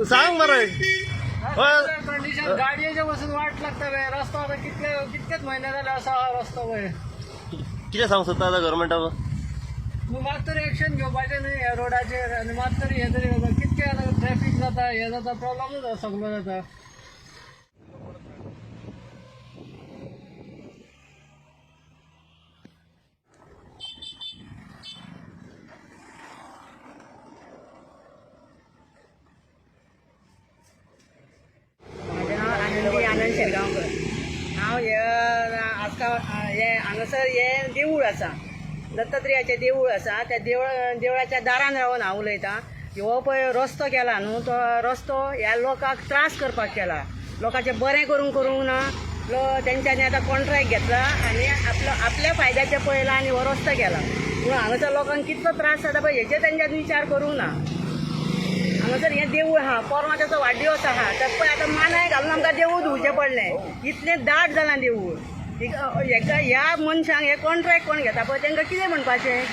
तूं सांग मरे. हय. कंडिशन गाडयेच्या बसून वाट लागता बे. रस्तो आता कितले कितकेच म्हयने जाले असो हा रस्तो पळय. कितें सांगूंक सोदता आतां गव्हर्मेंटाक? मात तरी एक्शन घेवपाचें न्ही ह्या रोडाचेर आनी मात तरी हें तरी जाता. कितकें आतां ट्रॅफीक जाता, हें जाता, प्रॉब्लमूच जाता, सगलो जाता. म्हाजें नांव आनंदी आनंद शेरगांवकर. हांव हे आसगांव हे हांगासर हें देवूळ आसा, दत्तात्रेयाचें देवूळ आसा. त्या देवळाच्या दारान रावन हांव उलयतां. हो पळय रस्तो केला न्हू, तो रस्तो ह्या लोकांक त्रास करपाक केला. लोकांचें बरें करूंक करूंक ना. तेंच्यांनी आतां कॉन्ट्रॅक्ट घेतला आनी आपलो आपल्या फायद्याचें पळयलां आनी हो रस्तो केला. पूण हांगासर लोकांक कितलो त्रास जाता पळय हेचेर तेंच्यांनी विचार करूंक ना. हांगासर हें देवूळ आहा, पोरवां तेचो वाडदिवस आहा, तर पळय आतां मानाय घालून आमकां देवूळ धुवचें पडलें. इतलें दाट जालां देवूळ. हेका ह्या मनशांक हे कॉन्ट्रॅक्ट कोण घेता पळय तेंकां कितें म्हणपाचें?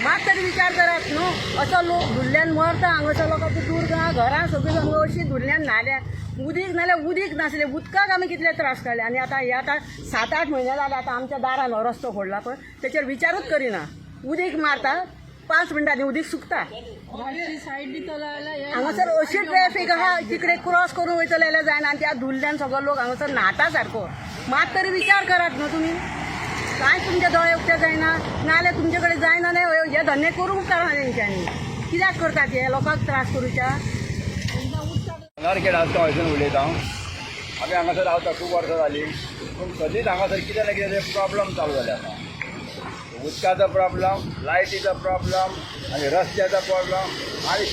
मात तरी विचार करात न्हू. असो लोक धुल्ल्यान मरता हांगासर. लोकांची दुर्गां घरां सगळीं हांगा अशीं धुल्ल्यान न्हाल्या. उदीक नाल्यार उदीक नासलें, उदकाक आमी कितले त्रास काडले. आनी आतां हे आतां 7-8 म्हयने जाले आतां आमच्या दारान हो रस्तो फोडला पळय, तेचेर विचारूच करिना. उदीक मारता, 5 मिनटांनी उदीक सुकता. हांगासर अशी ट्रॅफीक आहा, तिकडे क्रॉस करून वयतले जाल्यार जायना. आनी त्या धुल्ल्यान सगळो लोक हांगासर न्हाता सारको. मात तरी विचार करात न्हू तुमी. कांय तुमचे दोळे उक्ते जायना, नाजाल्यार तुमचे कडेन जायना न्ही. हे धंदे करूंक कारण तेंच्यांनी कित्याक करतात हे लोकांक त्रास करुच्या? नारखेड आसगांव हयसून उलयता हांव. आमी हांगासर रावता खूब वर्सां जालीं, पूण सदींच हांगासर कितें ना कितें प्रॉब्लम चालू जाले आसा. उदकाचो प्रॉब्लम, लायटीचो प्रॉब्लम आनी रस्त्याचो प्रॉब्लम आनी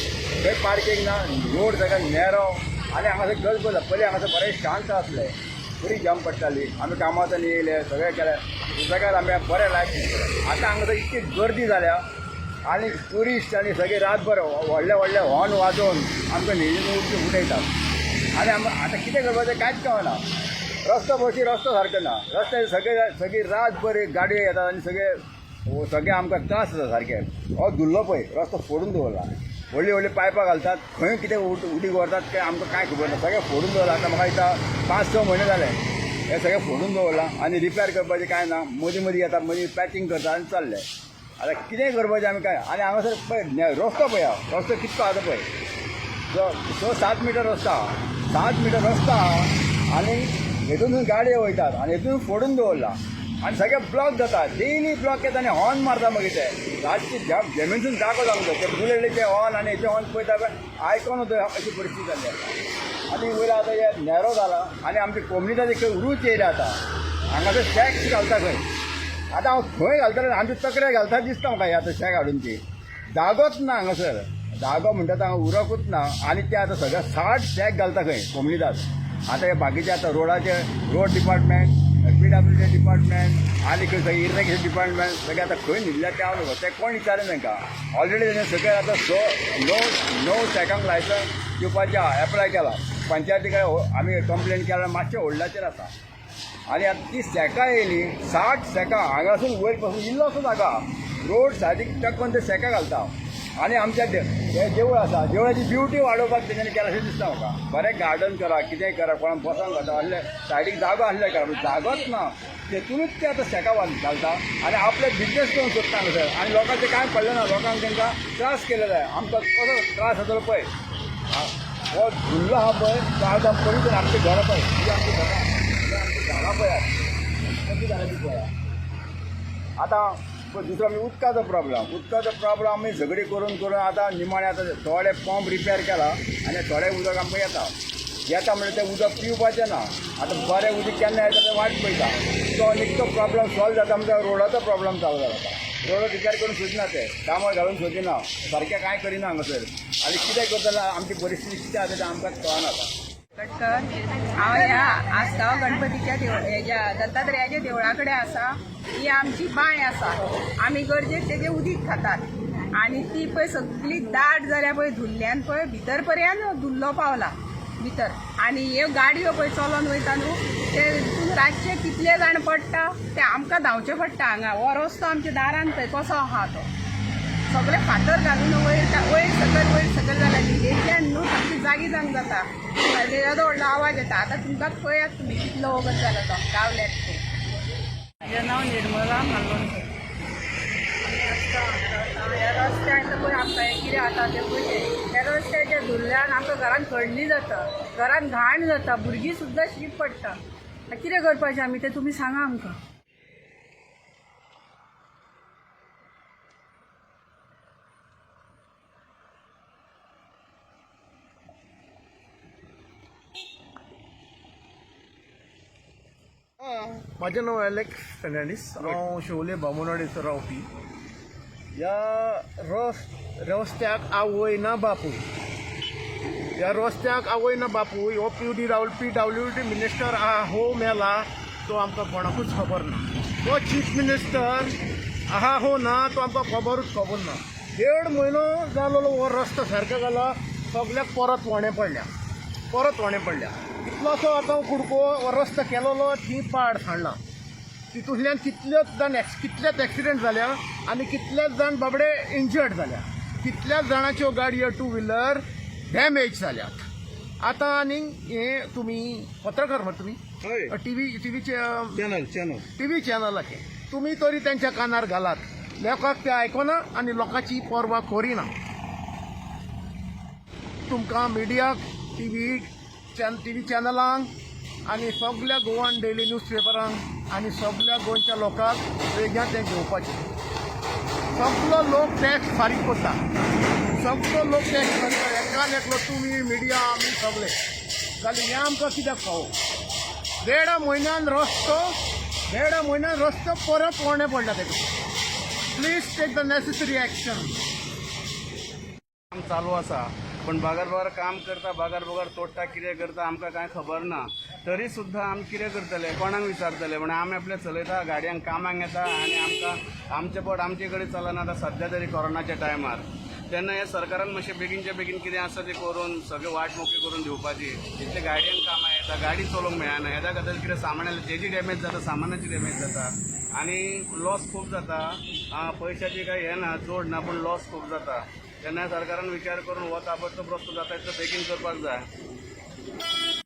खंय पार्कींग ना, रोड सगळे नॅरो आनी हांगासर गजबज. पयलीं हांगासर बरें शांत आसलें, बरी जम पडटाली. आमी कामाच्यान येयले, सगळें केलें, सगळ्याक आमी बरें लायफ केलें. आतां हांगासर इतकी गर्दी जाल्या आनी ट्युरिस्ट आनी सगळे रातभर व्हडले व्हडले हॉर्न वाजोवन आमकां न्हिदून उठयतात. आनी आमकां आतां कितें करपाचें कांयच कळना. रस्तो बशी रस्तो सारको ना. रस्त्यार सगळे सगळी रातभर गाडयो येतात आनी सगळे सगळे आमकां त्रास जाता सारके. हो धुल्लो पळय रस्तो फोडून दवरला. व्हडली व्हडली पायपां घालतात, खंय कितें उदीक व्हरतात तें आमकां कांय खबर ना. सगळें फोडून दवरलां. आतां म्हाका दिसता 5-6 म्हयने जाले हें सगळें फोडून दवरलां आनी रिपेर करपाचें कांय ना. मदीं मदीं येता, मदीं पॅचिंग करता आनी चल्ले. आतां कितें करपाचें आमी कांय. आनी हांगासर पळय रस्तो पळय, रस्तो कितको आसा पळय, 6-7 मिटर रस्तो आहा, 7 मिटर रस्तो आहा आनी हेतून गाडयो वयतात आनी हेतून फोडून दवरला आनी सगळे ब्लॉक जाता. डेली ब्लॉक येता आनी हॉर्न मारता. मागीर ते रातची जमिनसून जागो जावंक जाय. ते बुलेटीचे हॉर्न आनी हेचे हॉर्न पळयता पळय आयकोन वता, अशी परिस्थिती जाल्ली आसा. आनी वयल्या आतां हे नॅरो जाला आनी आमचे कोमुनिदादी खंय रूच येयल्या. आतां हांगासर शॅक्स घालता खंय. आतां हांव खंय घालतलो? आमचे तकले घालता दिसता म्हाका. हे आतां शॅक हाडून ती जागोच ना हांगासर. जागो म्हणटा तो हांगा उरकूच ना. आनी ते आतां सगळे 60 शॅक घालता खंय कोमुनिदाद. आतां हे बाकीचे आतां रोडाचे रोड डिपार्टमेंट, PWD department आनी खंय सगळे इरिगेशन डिपार्टमेंट सगळे आतां खंय न्हिदल्या ते हांव न्हू. ते कोण विचारना तांकां. ऑलरेडी तेणें सगळे आतां 6-9 शॅकांक लायसन्स दिवपाचें एप्लाय केलां. पंचायती कडेन आमी कंप्लेन केला, मातशें होल्डाचेर आसा. आनी आतां ती शॅकां येयली, 60 शॅकां हांगासून वयर पासून इल्लोसो जागा रोड सायडीक टक्कन ते शॅकां घालता. आनी आमच्या हें देवूळ आसा, देवळाची ब्युटी वाडोवपाक तेंच्यांनी केलां अशें दिसता म्हाका. बरें गार्डन करा, कितेंय करा, कोणाक बसोंक जाता आसलें सायडीक जागो आसले करा, पूण जागोच ना. तेतुनूच ते आतां शॅकां घालता आनी आपले बिजनेस करूंक सोदता हांगासर. आनी लोकांचें कांय पडलें ना, लोकांक तांकां त्रास केले जाय. आमकां कसो त्रास जातलो पळय, हो धुल्लो आहा पळय तो आतां पळयत आमचें घर पळय, ही आमचीं घरां, ही आमचीं झाडां पळयात कशी जाल्या ती पळयात. आतां दुसरो आमी उदकाचो प्रॉब्लम, उदकाचो प्रॉब्लम आमी झगडी करून करून आतां निमाणें आतां थोडे पंप रिपेर केला आनी थोडें उदक आमकां येता. येता म्हणल्यार तें उदक पिवपाचें ना. आतां बरें उदक केन्ना येता तें वाट पळयता. तो निकतो प्रॉब्लम सॉल्व जाता म्हणजे रोडाचो प्रॉब्लम चालू जाला. आतां रोड रिपेर करून सोदिना, ते डांबर घालून सोदिना, सारकें कांय करिना हांगासर. आनी कितें करतले, आमची परिस्थिती कितें आसा तें आमकां कळना आतां. कटकर. हांव ह्या आसगांव गणपतीच्या देवळ हेज्या दत्तात्रेयाच्या देवळा कडेन आसा. ही आमची बांय आसा. आमी गरजेक तेजें उदीक खातात आनी ती पळय सगळी दाट जाल्या पळय धुल्ल्यान, पळय भितर पर्यंत धुल्लो पावला भितर. आनी ह्यो गाडयो पळय चलोन वयता न्हू, ते तितून रातचे कितले जाण पडटा ते आमकां धांवचें पडटा. हांगा हो रस्तो आमच्या दारान थंय कसो आहा तो सगळे फातर घालून वयर वयर सकयल वयर सकयल जाला न्हिदेंतल्यान न्हू सामकी जागी जावंक जाता. येदो व्हडलो आवाज येता. आतां तुमकां पळयात तुमी कितलो वगत जालो तो रावल्यात ते. म्हजें नांव निर्मला मालवणकर. आमी आसता ह्या रस्त्यार पळय आमकां हें कितें जाता तें पळय, ह्या रस्त्याच्या धुल्ल्यान आमकां घरान खडली जाता, घरान घाण जाता, भुरगीं सुद्दां शीक पडटा. आतां कितें करपाचें आमी तें तुमी सांगा आमकां. म्हाजें नांव एलेक्स फेर्नांडीस. हांव शिवोले बामणवाडीचो रावपी. ह्या रस्त्याक आवय ना बापूय, ह्या रस्त्याक आवय ना बापूय. हो पी डब्ल्यू डी मिनिस्टर आहा हो मेला तो आमकां कोणाकूच खबर ना. हो चीफ मिनिस्टर आहा हो ना तो आमकां खबरूच खबर ना. देड म्हयनो जालो हो रस्तो सारको जाला, सगल्याक परत फोंडें पडल्या, परत फोंडें पडल्या. इतलोसो आतां कुडको हो रस्तो केलोलो थंय पाड सांडला. तितूंतल्यान कितलेच जाण कितलेच एक्सिडेंट जाल्या आनी कितलेच जाण बाबडे इंजर्ड जाल्या, कितल्याच जाणाच्यो गाडयो टू व्हिलर डॅमेज जाल्यात. आतां आनी हे तुमी पत्रकार मरे तुमी टीव्हीचे चॅनल चॅनल टीव्ही चॅनलाचे तुमी तरी तेंच्या कानार घालात. लोकांक ते आयकना आनी लोकांची पर्वा करिना. तुमकां मिडियाक, टीव्ही चॅनलांक आनी सगल्या गोवन डेली न्यूज पेपरांक आनी सगल्या गोंयच्या लोकांक बेग्यान तें घेवपाचें. सगलो लोक टॅक्स फारीक करता, सगलो लोक टॅक्स फारीक करता. एकान एकलो तुमी मिडिया आमी सगळे जाल्यार हें आमकां कित्याक फावो? देडा म्हयन्यान रस्तो, देडा म्हयन्यान रस्तो परत फोंडें पडला तेका. Please take the necessary action. काम चालू आसा, पण बागर बागर काम करता, बागर बागर तोडटा, कितें करता आमकां कांय खबर ना. तरी सुद्दां आमी कितें करतले, कोणाक विचारतले? म्हण आमी आपले चलयता गाडयांक, कामाक येता आनी आमकां आमचें पोट आमचे कडेन चलना आतां सद्या तरी कोरोनाच्या टायमार. तेन्ना हे सरकारान मातशें बेगीनच्या बेगीन कितें आसा तें करून सगळें वाट मोकळी करून दिवपाची. इतले गाडयांक कामां येता, गाडी चलोवंक मेळना. हेज्या खातीर कितें सामान आसलें तेजी डॅमेज जाता, सामानाची डॅमेज जाता आनी लॉस खूब जाता. पयशाची कांय हें ना, जोड ना, पूण लॉस खूब जाता. तेन्ना सरकारान विचार करून हो ताबडतोब रस्तो जाता तितलो बेगीन करपाक जाय.